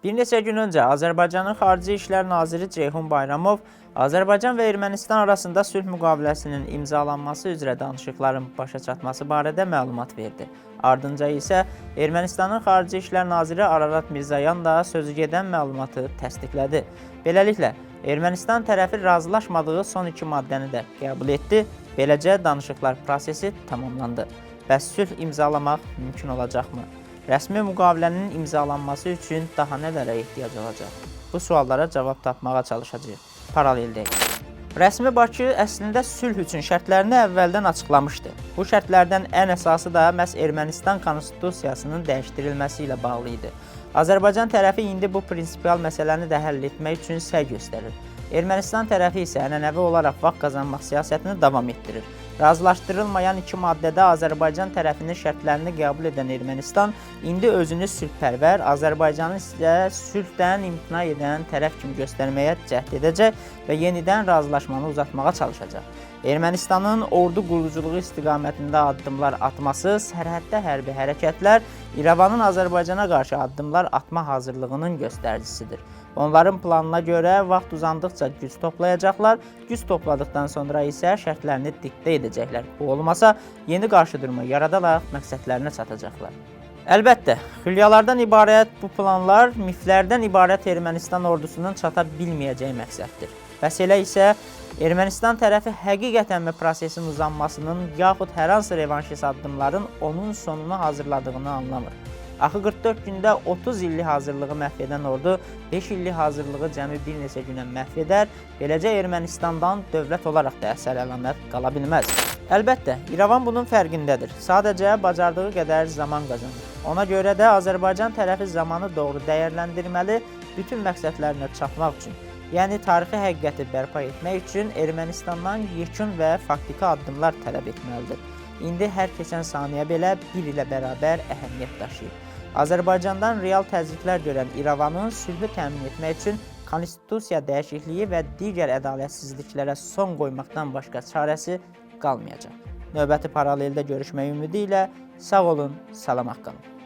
Bir neçə gün öncə Azərbaycanın Xarici İşlər Naziri Ceyhun Bayramov Azərbaycan və Ermənistan arasında sülh müqaviləsinin imzalanması üzrə danışıqların başa çatması barədə məlumat verdi. Ardınca isə Ermənistanın Xarici İşlər Naziri Ararat Mirzayan da sözü gedən məlumatı təsdiqlədi. Beləliklə, Ermənistan tərəfi razılaşmadığı son iki maddəni də qəbul etdi. Beləcə danışıqlar prosesi tamamlandı. Bəs sülh imzalamaq mümkün olacaqmı? Rəsmi müqavilənin imzalanması üçün daha nələrə ehtiyac olacaq? Bu suallara cavab tapmağa çalışacağıq. Paraleldəyik. Rəsmi Bakı əslində sülh üçün şərtlərini əvvəldən açıqlamışdı. Bu şərtlərdən ən əsası da məhz Ermənistan konstitusiyasının dəyişdirilməsi ilə bağlı idi. Azərbaycan tərəfi indi bu prinsipial məsələni də həll etmək üçün səy göstərir. Ermənistan tərəfi isə ənənəvi olaraq vaxt qazanmaq siyasətini davam etdirir. Razılaşdırılmayan iki maddədə Azərbaycan tərəfinin şərtlərini qəbul edən Ermənistan indi özünü sülhpərvər, Azərbaycanı isə sülhdən imtina edən tərəf kimi göstərməyə cəhd edəcək və yenidən razılaşmanı uzatmağa çalışacaq. Ermənistanın ordu quruculuğu istiqamətində addımlar atması, sərhəddə hərbi hərəkətlər İrəvanın Azərbaycana qarşı addımlar atma hazırlığının göstəricisidir. Onların planına görə vaxt uzandıqca güc toplayacaqlar, güc topladıqdan sonra isə şərtlərini diktə edəcəklər. Bu olmasa yeni qarşıdurma yaradaraq məqsədlərinə çatacaqlar. Əlbəttə, xülyalardan ibarət bu planlar miflərdən ibarət Ermənistan ordusunun çata bilməyəcəyi məqsəddir. Bəs elə isə Ermənistan tərəfi həqiqətənmi prosesin uzanmasının yaxud hər hansı revanşist addımların onun sonunu hazırladığını anlamır. Axı 44 gündə 30 illik hazırlığı məhv edən ordu 5 illik hazırlığı cəmi bir neçə günə məhv edər, beləcə Ermənistandan dövlət olaraq da əsər əlamət qala bilməz. Əlbəttə, İrəvan bunun fərqindədir. Sadəcə bacardığı qədər zaman qazanır. Ona görə də Azərbaycan tərəfi zamanı doğru dəyərləndirməli, bütün məqsədlərinə çatmaq üçün, yəni tarixi həqiqəti bərpa etmək üçün Ermənistandan yekun və faktiki addımlar tələb etməlidir. İndi hər keçən saniyə belə bir ilə bərabər əhəmiyyət daşıyır. Azərbaycandan real təzyiqlər görən İrəvanın sülhü təmin etmək üçün konstitusiya dəyişikliyi və digər ədalətsizliklərə son qoymaqdan başqa çarəsi qalmayacaq. Növbəti paraleldə görüşmək ümidi ilə sağ olun, salamat qalın.